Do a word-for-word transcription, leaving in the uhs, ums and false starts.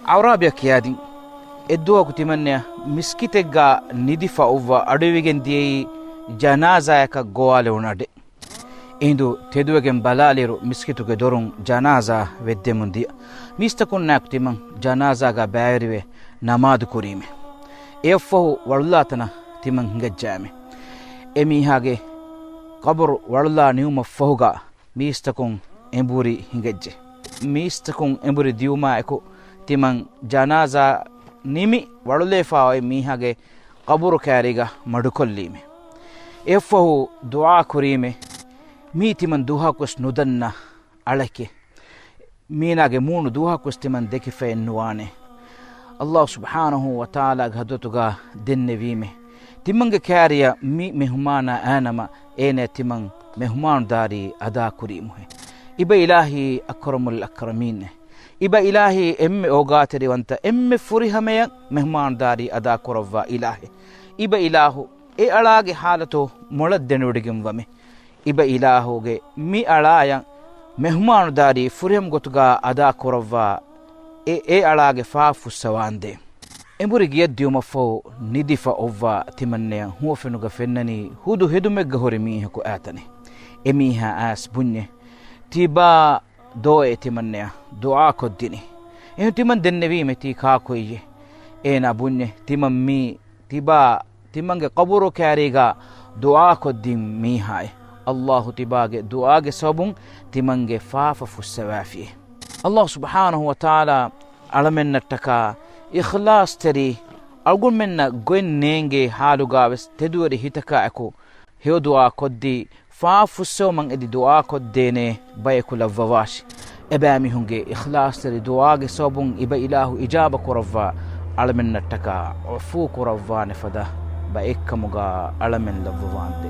އަޢުރާބިއަށް ކިޔާދިން. އެއްދުވަހަކު ތިމަންނަޔަށް މިސްކިތެއްގަ ނިދިފަ އޮއްވާ އަޑުއިވިގެން ދިޔައީ ޖަނާޒާއަކަށް ގޮވާލެވުނު އަޑެއް. އެހިނދު ތެދުވެގެން ބަލާލިއިރު މިސްކިތުގެ ދޮރުން ޖަނާޒާ ވެއްދެމުން ދިޔަ. މީސްތަކުންނާއެކު ތިމަން ޖަނާޒާގަ ބައިވެރިވެ ނަމާދު ކުރީމެ. އެއަށްފަހު ވަޅުލާތަނަށް ތިމަން ހިނގައްޖައިމެ. އެ މީހާގެ ޤަބުރު ވަޅުލާ ނިމުމަށްފަހުގަ މީސްތަކުން އެނބުރި ހިނގައްޖެ. މީސްތަކުން އެނބުރި ދިޔުމާއެކު ތިމަން ޖަނާޒާ ނިމި ވަޅުލައިފަ އޮތް މީހާގެ ޤަބުރު ކާރީގަ މަޑުކޮށްލީމެ. އެއަށްފަހު ދުޢާ ކުރީމެ. މީ ތިމަން ދުވަހަކުވެސް ނުދަންނަ އަޅެކޭ. މީނާގެ މޫނު ދުވަހަކުވެސް ތިމަން ދެކިފައެއް ނުވާނެ. ﷲ ސުބްޙާނަހޫ ވަތަޢާލާގެ ޙަޟްރަތުގަ ދެންނެވީމެ. ތިމަންގެ ކާރިއަށް މި މެހުމާނާ އައިނަމަ އޭނަ ތިމަން މެހުމާނުދާރީ އަދާކުރީމުހެ. އިބަ އިލާހީ އަކްރަމުލް އަކްރަމީން. އިބަ އިލާހީ އެންމެ އޯގާތެރިވަންތަ އެންމެ ފުރިހަމަޔަށް މެހުމާނުދާރީ އަދާކުރައްވާ އިލާހެއް. އިބަ އިލާހު އެ އަޅާގެ ޙާލަތު މޮޅަށް ދެނެވޮޑިގެންވަމެ. އިބަ އިލާހުގެ މި އަޅާޔަށް މެހުމާނުދާރީ ފުރިހަމަ ގޮތުގަ އަދާކުރައްވާ އެ، އެ އަޅާގެ ފާފަ ފުއްސަވާންދޭ. އެނބުރި ގެޔަށް ދިޔުމަށްފަހު ނިދިފަ އޮއްވާ ތިމަންނަޔަށް ހުވަފެނުގަ ފެންނަނީ ހުދު ހެދުމެއްގަ ހުރި މީހަކު އައިތަނެ. އެމީހާ އައިސް ބުންޏެ، ތިބާ ދޯއޭ ތިމަންނަޔަށް ދުޢާ ކޮށްދިނީ. އެހެން ތިމަން ދެންނެވީމެ ތީ ކާކުއެއްޔޭ؟ އޭނާ ބުންޏެ، ތިމަން މީ ތިބާ ތިމަންގެ ޤަބުރު ކާރީގަ ދުޢާ ކޮށްދިން މީހާއެއް. ﷲ ތިބާގެ ދުޢާގެ ސަބަބުން ތިމަންގެ ފާފަ ފުއްސަވާފިއޭ. ﷲ ސުބްޙާނަހޫ ވަތަޢާލާ އަޅަމެންނަށްޓަކާ އިޚްލާޞްތެރި އަޅުގަނޑުމެންނަށް ގޮތް ނޭނގޭ ޙާލުގަވެސް ތެދުވެރި ހިތަކާއެކު ހެޔޮ ދުޢާ ކޮށްދީ، ފާފަ ފުއްސެވުމަށް އެދި ދުޢާ ކޮށްދޭނޭ ބަޔަކު ލައްވަވާށި. އެބައިމީހުންގެ އިޚްލާޞްތެރި ދުޢާގެ ސަބަބުން އިބަ އިލާހު އިޖާބަ ކުރައްވާ، އަޅަމެންނަށްޓަކާ ޢަފޫ ކުރައްވާނެ ފަދަ ބައެއްކަމުގަ އަޅަމެން ލައްވަވާނދޭ.